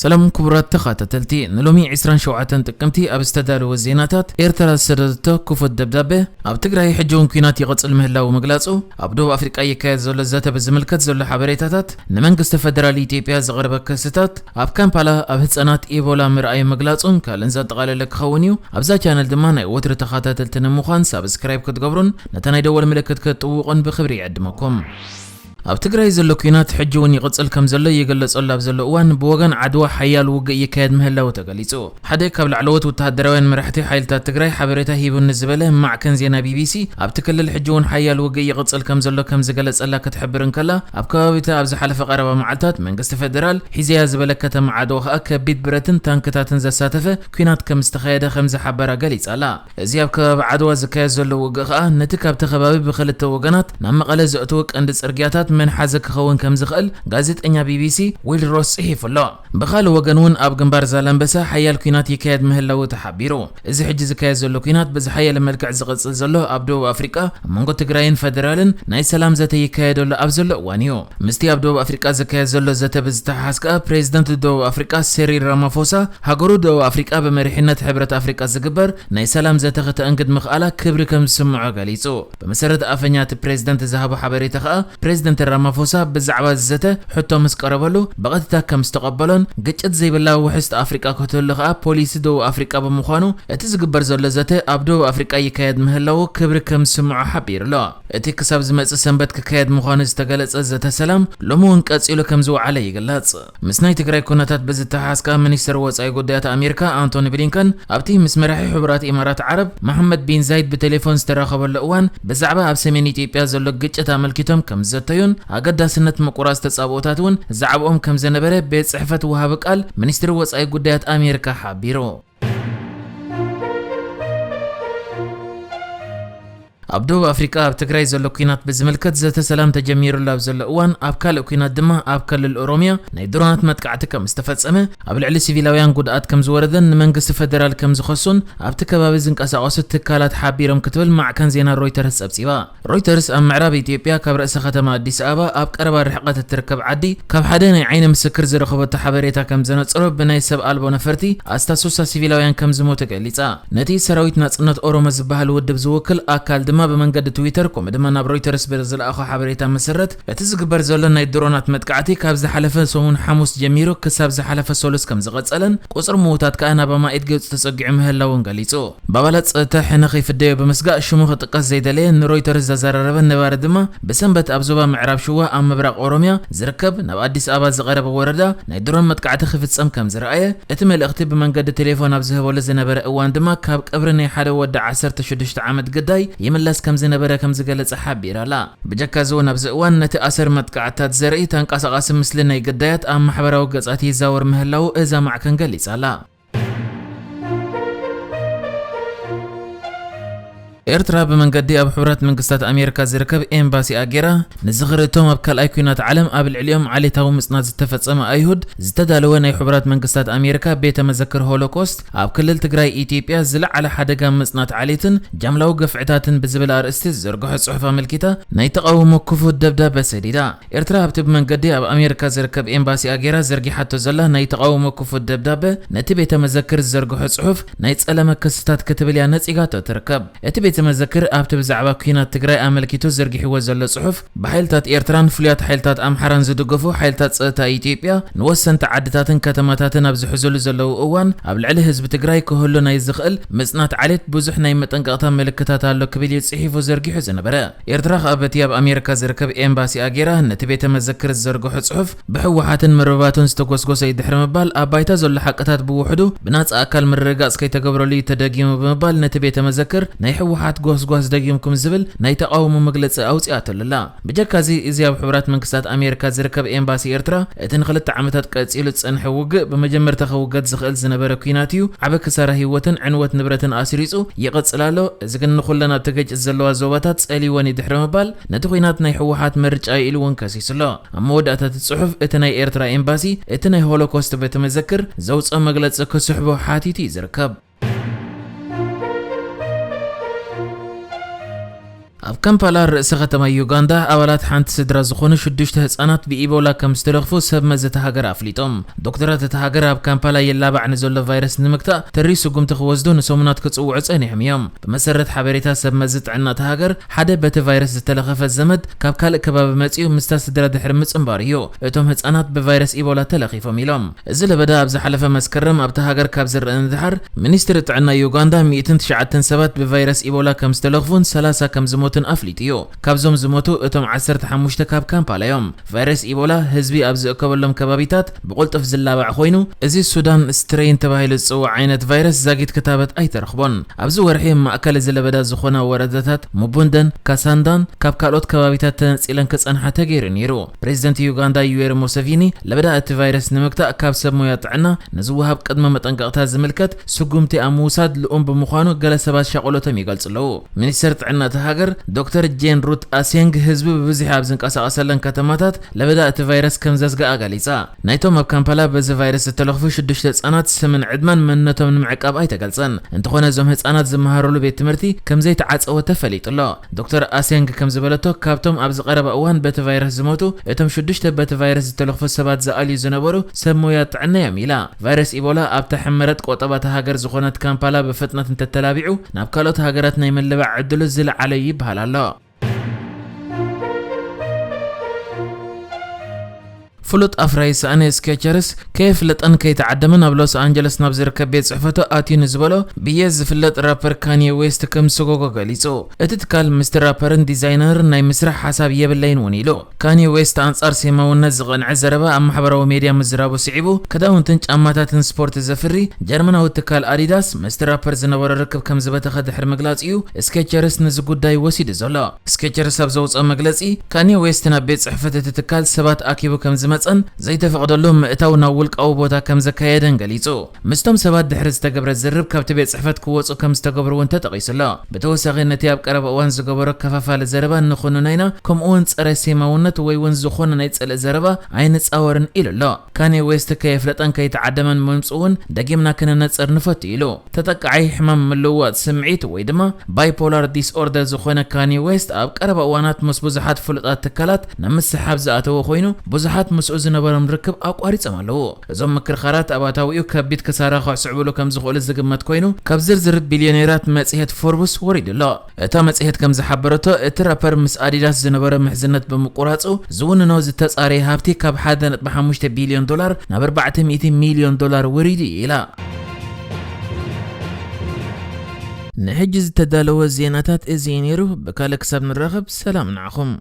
ሰላም ክቡራት ተኸታተልቲ፣ ንሎሚ ዕስራን ሸውዓተን ጥቅምቲ ኣብ ዝተዳለወ ዜናታት፣ ኤርትራ ዝሰደደቶ ክፉት ደብዳበ፣ ኣብ ትግራይ ሕጂ እውን ኲናት ይቕጽል ምህላዉ ምግላጹ፣ ኣብ ደቡብ ኣፍሪቃ ይካየድ ዘሎ ዘተ ብዝምልከት ዘሎ ሓበሬታታት፣ ንመንግስቲ ፈደራል ኢትዮጵያ ዝቐረበ ክስታት፣ ኣብ ካምፓላ ኣብ ህጻናት ኢቦላ ምርኣዩ ምግላጹን ካልእን ዘጠቓለለ ክኸውን እዩ። ኣብዛ ቻነል ድማ ናይ ወትሩ ተኸታተልቲ ንምዃን ሳብስክራይብ ክትገብሩን ነታ ናይ ደወል ምልክት ክትጥውቑን ብኽብሪ ይዕድመኩም። ኣብ ትግራይ ዘሎ ኲናት ሕጂ እውን ይቕጽል ከም ዘሎ ይግለጸሉ ኣብ ዘሎ እዋን፣ ብወገን ዓድዋ ሓያል ውግእ ይካየድ ምህላዉ ተገሊጹ። ሓደ ካብ ላዕለዎት ወተሃደራውያን መራሕቲ ሓይልታት ትግራይ ሓበሬታ ሂቡኒ ዝበለ ማዕከን ዜና ቢቢሲ፣ ኣብቲ ክልል ሕጂ እውን ሓያል ውግእ ይቕጽል ከም ዘሎ ከም ዝገለጸላ ክትሕብር እንከላ፣ ኣብ ከባቢታ ኣብ ዝሓለፈ ቀረባ መዓልታት መንግስቲ ፈደራል ሒዘያ ዝበለ ከተማ ዓድዋ ከኣ ከቢድ ብረትን ታንክታትን ዘሳተፈ ኲናት ከም ዝተኻየደ ከም ዝሓበራ ገሊጻ ኣላ። እዚ ኣብ ከባቢ ዓድዋ ዝካየድ ዘሎ ውግእ ከኣ ነቲ ካብቲ ከባቢ ብኽልተ ወገናት ናብ መቐለ ዘእትዎ ቀንዲ ጽርግያታት መን ሓዘ ክኸውን ከም ዝኽእል ጋዜጠኛ ቢቢሲ ዊል ሮስ ጽሒፉ ኣሎ። ብኻልእ ወገን እውን ኣብ ግንባር ዛላምበሳ ሓያል ኲናት ይካየድ ምህላዉ ተሓቢሩ። እዚ ሕጂ ዝካየድ ዘሎ ኲናት ብዝሓየለ መልክዕ ዝቕጽል ዘሎ ኣብ ደቡብ ኣፍሪቃ ኣብ መንጎ ትግራይን ፈደራልን ናይ ሰላም ዘተ ይካየደሉ ኣብ ዘሎ እዋን እዩ። ምስቲ ኣብ ደቡብ ኣፍሪቃ ዝካየድ ዘሎ ዘተ ብዝተሓሓዝ ከኣ ፕሬዚደንት ደቡብ ኣፍሪቃ ሴሪል ራማፎሳ ሃገሩ ደቡብ ኣፍሪቃ ብመሪሕነት ሕብረት ኣፍሪቃ ዝግበር ናይ ሰላም ዘተ ከተእንግድ ምኽኣላ ክብሪ ከም ዝስምዖ ገሊጹ። ብመሰረት ኣፈኛ እቲ ፕሬዚደንት ዝሃቦ ሓበሬታ ከኣ፣ ፕሬዚደንት ራማፎሳ ብዛዕባ እዚ ዘተ ሕቶ ምስ ቀረበሉ፣ ብቐጥታ ከም ዝተቐበሎን ግጭት ዘይብላ ውሕስቲ ኣፍሪቃ ክትህሉ ከኣ ፖሊሲ ደቡብ ኣፍሪቃ ብምዃኑ፣ እቲ ዝግበር ዘሎ ዘተ ኣብ ደቡብ ኣፍሪቃ ይካየድ ምህላዉ ክብሪ ከም ዝስምዖ ሓቢሩ ኣሎ። እቲ ክሳብ ዝመጽእ ሰንበት ክካየድ ምዃኑ ዝተገለጸ ዘተ ሰላም፣ ሎሚ እውን ቀጺሉ ከም ዝወዓለ ይግለጽ። ምስ ናይ ትግራይ ኩነታት ብዝተሓሓዝ ከኣ፣ ሚኒስትር ወጻኢ ጉዳያት ኣሜሪካ ኣንቶኒ ብሊንከን ኣብቲ ምስ መራሒ ሕቡራት ኢማራት ዓረብ መሓመድ ቢን ዛይድ ብቴሌፎን ዝተራኸበሉ እዋን፣ ብዛዕባ ኣብ ሰሜን ኢትዮጵያ ዘሎ ግጭት ኣመልኪቶም ከም ዝዘተዩን ኣገዳስነት ምቁራጽ ተጻብኦታት እውን ዛዕባኦም ከም ዝነበረ ቤት ጽሕፈት ወሃቢ ቃል ሚኒስትሪ ወጻኢ ጉዳያት ኣሜሪካ ሓቢሩ። ኣብ ደቡብ ኣፍሪቃ ኣብ ትግራይ ዘሎ ኲናት ብዝምልከት ዘተ ሰላም ተጀሚሩሉ ኣብ ዘሎ እዋን፣ ኣብ ካልእ ኲናት ድማ ኣብ ክልል ኦሮምያ ናይ ድሮናት መጥቃዕቲ ከም ዝተፈጸመ፣ ኣብ ልዕሊ ሲቪላውያን ጉድኣት ከም ዝወረደን ንመንግስቲ ፈደራል ከም ዝኸሱን ኣብቲ ከባቢ ዝንቀሳቐሱ ትካላት ሓቢሮም ክትብል ማዕከን ዜና ሮይተርስ ጸብጺባ። ሮይተርስ ኣብ ምዕራብ ኢትዮጵያ ካብ ርእሰ ከተማ ኣዲስ ኣበባ ኣብ ቀረባ ርሕቀት እትርከብ ዓዲ ካብ ሓደ ናይ ዓይኒ ምስክር ዝረኸበቶ ሓበሬታ ከም ዘነጽሮ፣ ብናይ ሰብ ኣልቦ ነፈርቲ ኣስታሶሳ ሲቪላውያን ከም ዝሞቱ ገሊጻ። ነቲ ሰራዊት ናጽነት ኦሮሞ ዝበሃል ውድብ ዝውክል ኣካል ድማ ብመንገዲ ትዊተር ከምኡ ድማ ናብ ሮይተርስ ብዝለኣኾ ሓበሬታ መሰረት፣ እቲ ዝግበር ዘሎ ናይ ድሮናት መጥቃዕቲ ካብ ዝሓለፈ ሰሙን ሓሙስ ጀሚሩ ክሳብ ዝሓለፈ ሰሉስ ከም ዝቐጸለን ቁጽሪ ምዉታት ከኣ ናብ ኣማኢት ገጹ ተጸጊዑ ምህላውን ገሊጹ። ብኣባላት ጸጥታ ሕነ ከይፍደዮ ብምስጋእ ሽሙ ክጥቀስ ዘይደለየ ንሮይተርስ ዘዘራረበ ነባሪ ድማ ብሰንበት ኣብ ዞባ ምዕራብ ሽዋ ኣብ ምብራቕ ኦሮምያ ዝርከብ ናብ ኣዲስ ኣበባ ዝቐረበ ወረዳ ናይ ድሮን መጥቃዕቲ ክፍጸም ከም ዝረኣየ፣ እቲ መልእኽቲ ብመንገዲ ቴሌፎን ኣብ ዝህበሉ ዝነበረ እዋን ድማ ካብ ቀብሪ ናይ ሓደ ወዲ ዓሰርተ ሽዱሽተ ዓመት ግዳይ ይምለስ ከም ዝነበረ ከም ዝገለጸ ሓቢራ ኣላ። ብጀካ እዚ እውን ኣብዚ እዋን ነቲ ኣሰር መጥቃዕትታት ዘርኢ ተንቀሳቓሲ ምስሊ ናይ ግዳያት ኣብ ማሕበራዊ ገጻት ይዛወር ምህላዉ እዛ ማዕከን ገሊጻ ኣላ። ኤርትራ ብመንገዲ ኣብ ሕቡራት መንግስታት ኣሜሪካ ዝርከብ ኤምባሲኣ ጌራ፣ ንዝኽሪ እቶም ኣብ ካልኣይ ኲናት ዓለም ኣብ ልዕሊኦም ዓሌታዊ ምጽናት ዝተፈጸመ ኣይሁድ ዝተዳለወ ናይ ሕቡራት መንግስታት ኣሜሪካ ቤተ መዘክር ሆሎኮስት ኣብ ክልል ትግራይ ኢትዮጵያ ዝለዓለ ሓደጋ ምጽናት ዓሌትን ጃምላዊ ግፍዕታትን ብዝብል ኣርእስቲ ዝዘርግሖ ጽሑፍ ኣመልኪታ ናይ ተቓውሞ ክፉት ደብዳበ ሰዲዳ። ኤርትራ ኣብቲ ብመንገዲ ኣብ ኣሜሪካ ዝርከብ ኤምባሲኣ ጌራ ዘርጊሓቶ ዘላ ናይ ተቓውሞ ክፉት ደብዳበ፣ ነቲ ቤተ መዘክር ዝዘርግሖ ጽሑፍ ናይ ጸለመ ክስታት ክትብል እያ ነጺጋቶ ትርከብ። እቲ ቤተ መዘክር ኣብቲ ብዛዕባ ኲናት ትግራይ ኣመልኪቱ ዘርጊሕዎ ዘሎ ጽሑፍ፣ ብሓይልታት ኤርትራን ፍሉያት ሓይልታት ኣምሓራን ዝድገፉ ሓይልታት ጸጥታ ኢትዮጵያ ንወሰንቲ ዓድታትን ከተማታትን ኣብ ዝሕዝሉ ዘለዉ እዋን፣ ኣብ ልዕሊ ህዝቢ ትግራይ ክህሉ ናይ ዝኽእል ምጽናት ዓሌት ብዙሕ ናይ መጠንቀቕታ ምልክታት ኣሎ ክብል እዩ ጽሒፉ ዘርጊሑ ዝነበረ። ኤርትራ ከኣ በቲ ኣብ ኣሜሪካ ዝርከብ ኤምባሲኣ ጌራ ነቲ ቤተ መዘክር ዝዘርግሖ ጽሑፍ ብህወሓትን መርበባቱን ዝተጎስጎሰ እዩ ድሕሪ ምባል፣ ኣብ ባይታ ዘሎ ሓቅታት ብውሕዱ ብናጻ ኣካል ምርግጋጽ ከይተገብረሉ እዩ ተደጊሙ ብምባል፣ ነቲ ቤተ መዘክር ናይ ህወሓት ጎስጓስ ደጊምኩም ዝብል ናይ ተቓውሞ መግለጺ ኣውጺኣትሉ ኣላ። ብጀካዚ፣ እዚ ኣብ ሕቡራት መንግስታት ኣሜሪካ ዝርከብ ኤምባሲ ኤርትራ፣ እቲ ንክልተ ዓመታት ቀጺሉ ዝጸንሐ ውግእ ብመጀመርታ ክውገድ ዝኽእል ዝነበረ ኲናት እዩ፣ ዓቢ ክሳራ ህይወትን ዕንወት ንብረትን ኣስሪጹ ይቕጽል ኣሎ። እዚ ግን ንኹለን ኣብቲ ግጭት ዘለዋ ዞባታት ጸልይወን እዩ ድሕሪ ምባል፣ ነቲ ኲናት ናይ ህወሓት ምርጫ እዩ ኢሉ እውን ከሲሱ ኣሎ። ኣብ መወዳእታ እቲ ጽሑፍ፣ እቲ ናይ ኤርትራ ኤምባሲ፣ እቲ ናይ ሆሎኮስት ቤተ መዘክር ዘውጽኦ መግለጺ ክስሕቦ ሓቲቱ እዩ ዝርከብ። ኣብ ካምፓላ፣ ርእሰ ከተማ ዩጋንዳ፣ ኣባላት ሓንቲ ስድራ ዝኾኑ ሽዱሽተ ህጻናት ብኢቦላ ከም ዝተለኽፉ ሰብ መዚ እታ ሃገር ኣፍሊጦም። ዶክተራት እታ ሃገር፣ ኣብ ካምፓላ ይላባዕ ንዘሎ ቫይረስ ንምግታእ ተሪር ስጉምቲ ክወስዱ ንሰሙናት ክጽውዑ ጸኒሖም እዮም። ብመሰረት ሓበሬታ ሰብ መዚ ጥዕና እታ ሃገር፣ ሓደ በቲ ቫይረስ ዝተለኸፈ ዘመድ ካብ ካልእ ከባቢ መጺኡ ምስታ ስድራ ድሕሪ ምጽንባሩ እዩ እቶም ህጻናት ብቫይረስ ኢቦላ ተለኺፎም ኢሎም። እዚ ለበዳ ኣብ ዝሓለፈ መስከረም ኣብታ ሃገር ካብ ዝረአ ንድሓር፣ ሚኒስትሪ ጥዕና ዩጋንዳ ሚእትን ትሽዓተን ሰባት ብቫይረስ ኢቦላ ከም ዝተለኽፉን ሰላሳ ከም ዝሞቱን ኣፍሊጡ እዩ። ካብዞም ዝሞቱ እቶም ዓሰርተ ሓሙሽተ ካብ ካምፓላ እዮም። ቫይረስ ኢቦላ ህዝቢ ኣብ ዝእከበሎም ከባቢታት ብቕልጡፍ ዝላባዕ ኮይኑ፣ እዚ ሱዳን ስትሬን ተባሂሉ ዝጽዋዕ ዓይነት ቫይረስ ዛጊት ክታበት ኣይተረኽቦን። ኣብዚ ወርሒ ማእከል እዚ ለበዳ ዝኾና ወረዳታት ሙቡንደን ካሳንዳን ካብ ካልኦት ከባቢታት ተነጺለን ክጸንሓ ተገይሩ ነይሩ። ፕሬዚደንት ዩጋንዳ ዩዌሪ ሙሰቪኒ፣ ለበዳ እቲ ቫይረስ ንምግታእ ካብ ሰብ ሞያ ጥዕና ንዝወሃብ ቅድመ መጠንቀቕታ ዝምልከት ስጉምቲ ኣብ ምውሳድ ልኡም ብምዃኑ፣ ገለ ሰባት ሻቕሎቶም ይገልጹ ኣለዉ። ሚኒስተር ጥዕና እታ ሃገር ዶክተር ጄን ሩት ኣሴንግ፣ ህዝቢ ብብዝሒ ኣብ ዝንቀሳቐሰለን ከተማታት ለበዳ እቲ ቫይረስ ከም ዘስግኣ ገሊጻ። ናይቶም ኣብ ካምፓላ በዚ ቫይረስ ዝተለኽፉ ሽዱሽተ ህጻናት ስምን ዕድመን መንነቶም ንምዕቃብ ኣይተገልጸን። እንተኾነ፣ እዞም ህጻናት ዝመሃረሉ ቤት ትምህርቲ ከም ዘይተዓጸወ ተፈሊጡ ኣሎ። ዶክተር ኣሴንግ ከም ዝበለቶ፣ ካብቶም ኣብዚ ቀረባ እዋን በቲ ቫይረስ ዝሞቱ፣ እቶም ሽዱሽተ በቲ ቫይረስ ዝተለኽፉ ሰባት ዝኣልዩ ዝነበሩ ሰብ ሞያ ጥዕና እዮም ኢላ። ቫይረስ ኢቦላ ኣብታ ሕመረት ቆጠባ እታ ሃገር ዝኾነት ካምፓላ ብፍጥነት እንተተላቢዑ፣ ናብ ካልኦት ሃገራት ናይ ምልባዕ ዕድሉ ዝለዓለ እዩ ይበሃል ኣሎ። ፍሉጥ ኣፍራዪ ሳእኒ ስኬቸርስ ከየፍለጠን ከይተዓደመን ኣብ ሎስ ኣንጀለስ ናብ ዝርከብ ቤት ጽሕፈቱ ኣትዩ ንዝበሎ ብየ ዝፍለጥ ራፐር ካንየ ዌስት ከም ዝሰጎጎ ገሊጹ። እቲ ትካል ምስቲ ራፐርን ዲዛይነርን ናይ ምስራሕ ሓሳብ የብለይን እውን ኢሉ። ካንየ ዌስት ኣንጻር ሴማውነት ዝቐንዐ ዘረባ ኣብ ማሕበራዊ ሜድያ ምዝራቡ ስዒቡ፣ ክዳውንትን ጫማታትን ስፖርት ዘፍሪ ጀርመናዊ ትካል ኣዲዳስ ምስቲ ራፐር ዝነበሮ ርክብ ከም ዝበተኸ ድሕሪ ምግላጹ እዩ ስኬቸርስ ነዚ ጉዳይ ወሲዱ ዘሎ። ስኬቸርስ ኣብ ዘውፅኦ መግለፂ፣ ካንየ ዌስት ናብ ቤት ፅሕፈት እቲ ትካል ሰባት ኣኪቡ ከም ዝመፀን ዘይተፈቕደሉ ምእታው ናብ ውልቃዊ ቦታ ከም ዘካየደን ገሊፁ። ምስቶም ሰባት ድሕሪ ዝተገብረ ዝርብ ካብቲ ቤት ፅሕፈት ክወፁ ከም ዝተገብሩ እውን ተጠቒሱ ኣሎ። ብተወሳኺ፣ ነቲ ኣብ ቀረባ እዋን ዝገበሮ ከፋፋሊ ዘረባ ንኹንናይና ከምኡ እውን ፀረ ሴማውነት ወይ እውን ዝኾነ ናይ ፅልኢ ዘረባ ኣይንፃወርን ኢሉ ኣሎ። ካንየ ዌስት ከየፍለጠን ከይተዓደመን ምምፅኡ እውን ደጊምና ክነነፅር ንፈቱ ኢሉ። ተጠቃዓይ ሕማም ምልውዋጥ ስምዒት ወይ ድማ ባይፖላር ዲስኦርደር ዝኾነ ካንየ ዌስት ኣብ ቀረባ እዋናት ምስ ብዙሓት ፍሉጣት ትካላት ናብ ምስሕሓብ ዝኣተወ ኮይኑ፣ ብዙሓት ምስኡ ዝነበሮም ርክብ ኣቋሪጾም ኣለዉ። እዞም ምክርኻራት ኣብ ኣታዊኡ ከቢድ ክሳራ ከስዕብሉ ከም ዝኽእሉ ዝግመት ኮይኑ፣ ካብ ዝርዝር ቢልዮኔራት መጽሔት ፎርብስ ወሪዱ ኣሎ። እታ መጽሔት ከም ዝሓበረቶ፣ እቲ ራፐር ምስ ኣዲዳስ ዝነበሮ ምሕዝነት ብምቁራጹ ዝውንኖ ዝተጻረየ ሃብቲ ካብ ሓደ ነጥቢ ሓሙሽተ ቢልዮን ዶላር ናብ ኣርባዕተ ሚእቲ ሚልዮን ዶላር ወሪዱ እዩ ኢላ። ንሕጂ ዝተዳለወ ዜናታት እዚ እዩ ነይሩ። ብካልእ ክሳብ ንራኸብ፣ ሰላም ንዓኹም።